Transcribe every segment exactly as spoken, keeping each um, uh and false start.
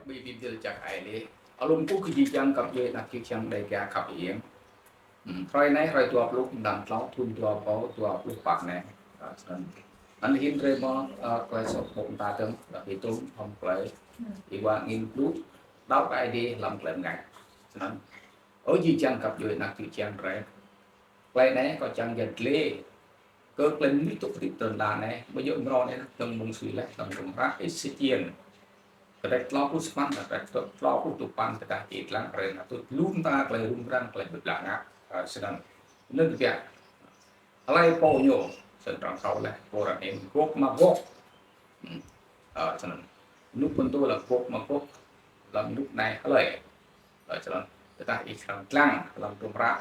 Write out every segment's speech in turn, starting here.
Bi bi dil čak ai leh. Alum kơ jih jang găp djuê anak čư̆ čhiăng Dega khăp iêng. Hmm, hruê anei hruê dua pluh mlan tlâo thŭn dua êbâo dua pluh pă anei. Ah, snăn. Anăn hĭn drei mâo, ah, klei soh ƀô̆ mta dơ̆ng, ah, hitung hŏng klei iwa angĭn blŭ, đăo kơ Aê Diê hlăm klei mngač. Snăn. Ơ jih jang găp djuê anak čư̆ čhiăng drei. Klei anei kâo čiăng yăl dliê kơ klei mnuih tŭk hdĭp ti lăn ala anei, ƀu djŏ mrâo anei, dơ̆ng mơ̆ng sui leh, dơ̆ng mơ̆ng hră Êsêkiel. Kdrêč tlâo pluh sapăn, kdrêč tlâo pluh dua păn, tơdah ih dlăng, ară anei tuč lu mta klei rŭng răng, klei bi blah ngă, ah, snăn. Anăn kbiă. Hlei pô ñu, snăn arăng thâo leh, pô arăng hĭn, Gôk Magôk. Hmm. Ah, snăn. Ênuk phŭn dô leh Gôk Magôk, hlăm ênuk anei hlei. Ah, snăn. Tơdah ih srăng dlăng hlăm hdruôm hră,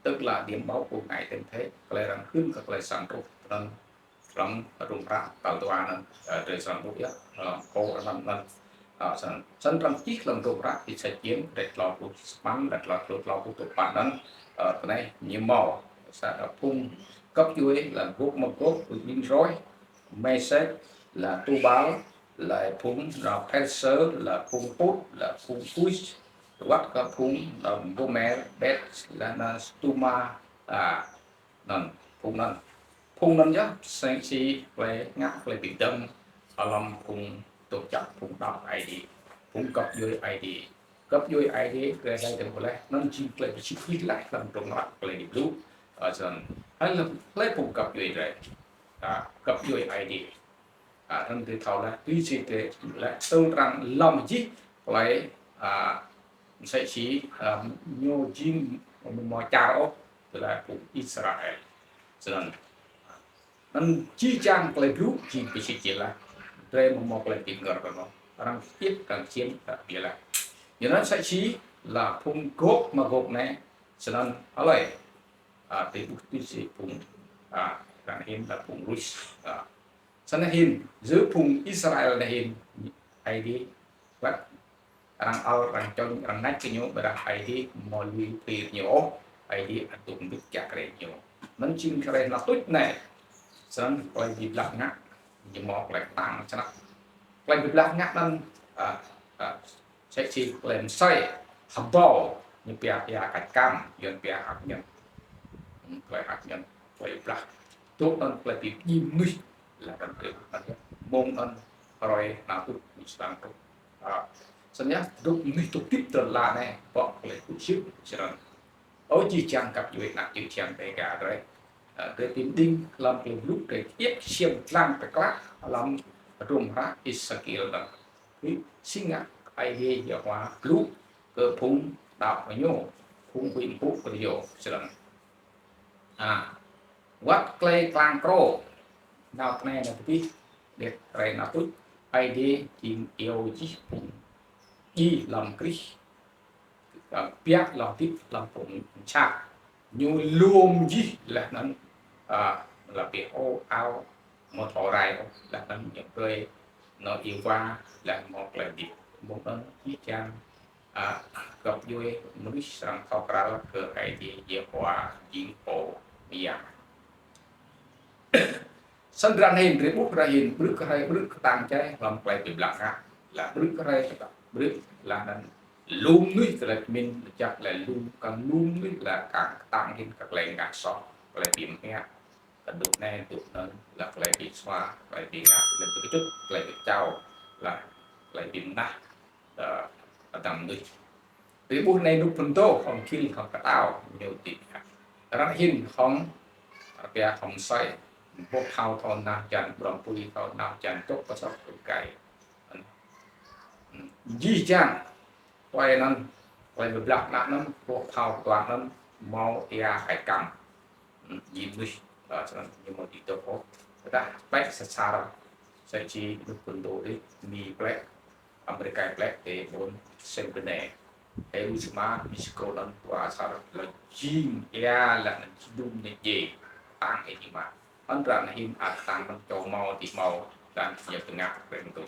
tức là điểm báo của ngày tận thế, klei arăng hưn kơ klei srăng truh, snăn hlăm hdruôm hră tal dua anăn, ah, drei srăng truh yơh, ah, pô anăn anăn. Ah, snăn. Snăn arăng čih hlăm hdruôm hră Êsêkiel, kdrêč tlâo pluh sapăn, kdrêč tlâo pluh, tlâo pluh dua păn anăn, ah, ti anei ñu mâo, sa, ah, phung găp djuê leh Gôk Magôk, phung Nimrôs, Mêsek, leh Tubal, leh phung, ah, Persơ, leh phung Put, leh phung Kus, wăt kơ phung, ah, Gômer, Bet, leh anăn Duma, ah, anăn, phung anăn. Phung anăn yơh, msĕ si klei ngă klei bi kdơ̆ng, hlăm phung tŭk čăk, phung đăo Aê Diê, phung găp djuê Aê Diê. Găp djuê Aê Diê, klei Aê Diê ƀuh leh, anăn jing klei bi sĭt leh hlăm hdruôm hră klei bi blŭ, ah, snăn. Hlei, hlei phung găp djuê drei. Ah, găp djuê Aê Diê. Ah, anăn drei thâo leh, tui si drei leh, tơl arăng lăm jih klei, ah, msĕ si, ah, ñu jing amâo mâo čar ôh, tơdah phung Israel. Snăn. Anăn jih jang klei blŭ, jing bi sĭt leh. Drei amâo mâo klei bi ngăr kơ ñu. Arăng ih kăng čiêm, ah, bi leh. Ñu anăn msĕ si, leh phung Gôk Magôk anei, snăn hlei. Ah, ti ƀuh tui si phung, ah, arăng hĭn leh phung Rus. Ah. Snăn hĭn, yơh phung Israel anei hĭn, Aê Diê, wăt arăng ăl, arăng čŏng, arăng nač kơ ñu, ƀiădah Aê Diê amâo lui plir ñu ôh, Aê Diê ăt dôk mbĭt kiă kriê ñu. Anăn jing klei anăn tuč anei. Snăn klei bi blah ngă, ñu mâo klei ktang snăk. Klei bi blah ngă anăn, ah, ah, msĕ si klei msei, hbâo, ñu pia, pia kač kăm, yuăn pia hạt nhân. Hmm, klei hạt nhân, klei blah. Dôk anăn klei bi mdjiê mnuih, leh anăn klei anăn yơh. Mơ̆ng anăn hruê anăn tuč, ñu srăng truh. Ah, snăn yơh, dôk mnuih tŭk hdĭp ti lăn ala anei, bŏ klei kŭ sĭt, snăn. Ơ jih jang găp djuê anak čư̆ čhiăng Dega drei. Ah, drei bi mđing hlăm klei blŭ drei, iêp siam dlăng tơklă hlăm hdruôm hră Êsêkiel anăn. Bi si ngă Aê Diê Yêhôwa blŭ kơ phung đăo kơ ñu, phung huĭ mpŭ kơ ñu, snăn. Ah, wăt klei klang krô, nao tinei nao tbih, điêt rei nao tuč, Aê Diê jing iêu jih phung djiê hlăm Krist, ah, kbiă lŏ hdĭp hlăm phung msat. Ñu lŏm jih leh anăn, ah, leh bi hŏ ao, amâo thâo rai ôh, leh anăn ñu brei nao êwa, leh mâo klei hdĭp. Mơ̆ng anăn jih jang, ah, găp djuê mnuih srăng thâo kral kơ Aê Diê Yêhôwa jing pô myang. Snăn ară anei hĭn, drei ƀuh ară anei hĭn, ƀrư̆ hruê ƀrư̆ ktang čai hlăm klei bi blah ngă, leh ƀrư̆ hruê ƀrư̆, leh anăn lu mnuih klei mĭn, jăk leh lu, kăn lu mnuih leh kăn ktang hĭn kơ klei ngă soh, klei bi mngač, kơ dôk anei, dôk anăn, leh klei bi sua, klei bi ngă, klei bi kčŭt, klei bi kčao, leh klei bi mnah, ah, hdơ̆ng mnuih. Drei ƀuh anei ênuk phŭn dô, hŏng khil, hŏng ktâo, ñu ti. Ară anei hĭn hŏng, ară pia hŏng msei, boh thâo thâo nah jan, brăm pui thâo nah jan, dôk pơsăp kơ gai. Jih jang, klei anăn, klei bi blah ngă anăn, boh thâo ktuang anăn, mâo êa kač kăm. Hmm, jing mnuih, ah, snăn ñu amâo dưi dôk ôh. Tơdah plĕ sa čar, sa čar ênuk phŭn dô dih, Mi plĕ, Amêrika plĕ, ti ƀuôn Saint Denis, Hiroshima, Mexico anăn, dua čar lŏ jing êa leh anăn jing dŭm ñu djiê, ktang êdimima. Anăn ară anei hĭn ăt ktang anăn čô mâo, ti mâo, leh anăn ñu tơngă rĕng tŭ.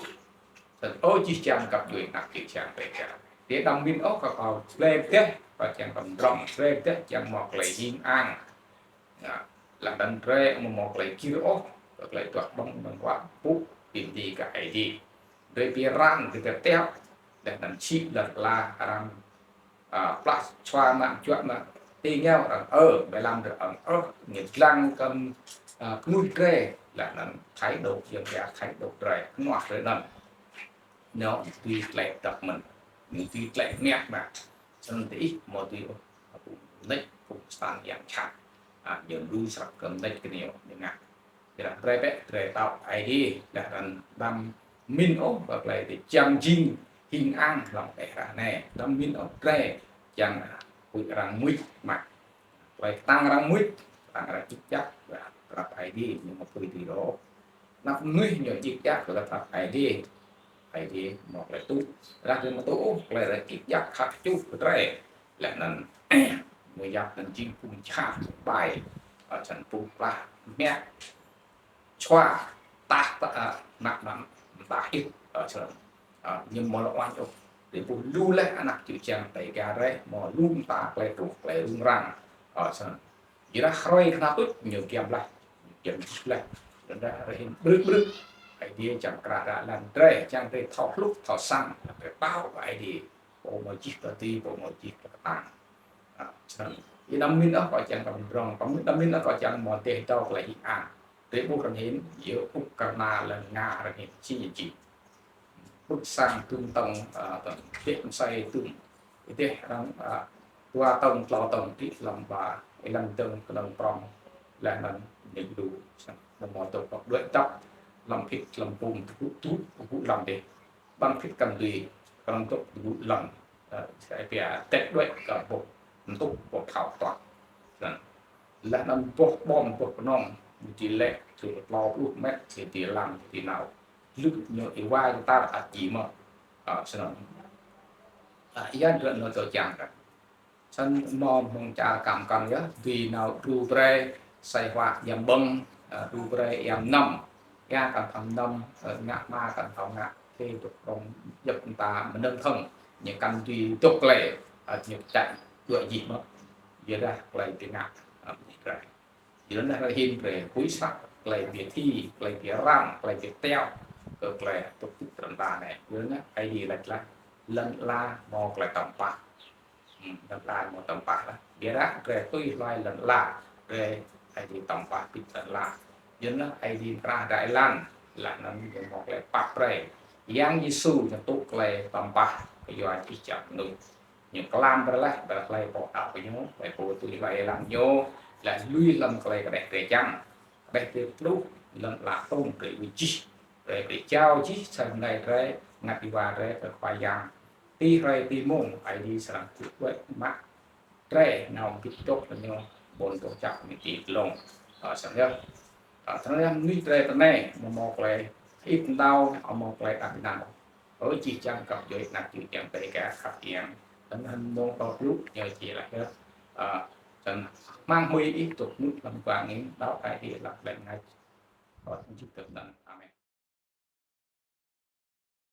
Snăn ơ jih jang găp djuê anak čư̆ čhiăng Dega. Drei đăm mĭn ôh kơ kâo, drei deh, kâo čiăng kăm drăm, drei deh čiăng mâo klei hing ang. Nah, leh anăn drei amâo mâo klei gĭr ôh, kơ klei duah ƀơ̆ng mơ̆ng wăt pŭ, bi mdjiê kơ Aê Diê. Drei bi răng, drei bi tiăp, Leh anăn čhĭ lăn ala arăng, a, plah čua mă juă mă ti ngao arăng ơ, ƀai lam arăng ơ, ñu dlăng kơ, a, knuih drei, leh anăn thái độ yang ya thái độ drei, knuah drei anăn. Ñu tui tlĕ dăp mĭn, ñu tui tlĕ miah mă. Snăn diih amâo tui ôh, phung mnêč, phung stan yang jhat. A, ñu lu srăp kơ mnêč kơ ñu, ñu ngă. Ƀiădah drei bĕ, drei đăo Aê Diê, leh anăn đăm mĭn ôh, kơ klei drei čiăng jing hing ang hlăm kđeh ară anei. Đăm mĭn ôh drei čiăng, a, huĭ arăng mưč mă. Klei ktang arăng mưč, ktang arăng čĭk čak, ƀiădah Aê Diê ñu amâo pui ti ôh. Anak mnuih ñu čĭk čak, ƀiădah Aê Diê, Aê Diê mâo klei tŭ. Ƀiădah drei amâo tŭ ôh, klei arăng čĭk čak khăp čuh kơ drei. Leh anăn ñu yap anăn jing phung jhat ƀai, a, snăn phung plah miah čua tah, a, mă mă mtah hĭt, a, snăn. A, ñu amâo lŏ uêñ ôh. Drei ƀuh lu leh anak čư̆ čiăng Dêga drei, mâo lu mta klei truh, klei rŭng răng. A, snăn. Ƀiădah hruê knhal tuč ñu giăm leh, giăm jih leh. Ƀiădah ară anei ƀrư̆ ƀrư̆ Aê Diê čiăng krah êlan drei, čiăng drei thâo hluh, thâo săng, drei đăo kơ Aê Diê. Pô mâo jih kơ ti, pô mâo jih kơ ktang. A, snăn. Ih đăm mĭn ôh kâo čiăng kơ mdrŏng, kâo đăm mĭn ôh kâo čiăng mâo deh dâo klei hing ang. Drei ƀuh arăng hĭn, yơh Ukraina leh Nga arăng hĭn, si ñu jing. Ƀuh sang dŭm tông, a, tông, deh msei dŭm. Deh arăng, a, dua tông, tlâo tông, ti hlăm ba, êlan dơ̆ng knŏng prŏng, leh anăn ñu lu, snăn, ñu mâo dôk đuĕ dăp, hlăm phĭt, hlăm pum, tŭ, tŭ, tŭ, hlăm dih. Ƀăng phĭt kăn dưi, knŏng dôk tŭ lăn, ơ, srei pia tĕt đuĕ kơ boh mtŭk boh phao tuah. Snăn. Leh anăn boh bom, boh knŏng, ñu ti lĕ, ti tlâo pluh met, ti, ti lăn, ti nao. Lưk ñu êwai tar ăt jing mơh. Ơ, snăn. Ơ, yan drei nao tơ čiăng kơ. Snăn mâo mơ̆ng čar Kam Kăn yơh, dưi nao đru brei, asei huă yang ƀơ̆ng, ơ, đru brei yang mnăm. Ya kăn thâo mnăm, ơ, ngă hma kăn thâo ngă, ti dôk rŏng djăp mta mnơ̆ng thơ̆ng, ñu kăn dưi dôk klei, ơ, ñu čăk đuĕ jih mơh. Yơh dah klei bi ngă, ơ, mnuih drei. Yơh dah klei hĭn drei, huĭ srăng, klei bi thi, klei bi răng, klei bi tiao, kơ klei tŭk tŭk trăn ta anei. Yơh dah, Aê Diê lač lah, lăn ala mâo klei tăm pah. Hmm, lăn ala mâo tăm pah lah. Ƀiădah drei tui hlue lăn ala, drei Aê Diê tăm pah pĭt lăn ala. Yơh lah Aê Diê mkra êlan, leh anăn ñu mâo klei pap brei. Yang Yêsu ñu tŭ klei tăm pah kyua jih jang mnuih. Ñu klam brei leh, brei hlei pô đăo kơ ñu, hlei pô tui hlue êlan ñu, leh lui hlăm klei kđeh drei čiăng. Kđeh drei tluh, lăn ala tŭng drei ui jih. Drei, drei jao jih, asei mlei drei, mngăt êwa drei kơ Khua Yang. Ti hruê ti mmông, Aê Diê srăng tŭ đuĕ mă drei nao mbĭt dôk kơ ñu ƀuôn doh jăk mơ̆ng ti dlông. Ơ, snăn yơh. Ơ, snăn yơh mnuih drei tinei, amâo mâo klei ip mtao, amâo mâo klei êđăp ênang. Ơ, jih jang găp djuê anak čư̆ čiăng Dêga khăp čiăng. Anăn hĭn mmông tâo blŭ, ñu či lah yơh. Ơ, snăn hmăng hmưi ih dôk mŭt hlăm kwang ih, đăo Aê Diê leh anăn ngă. Ơ, jih tơl anăn.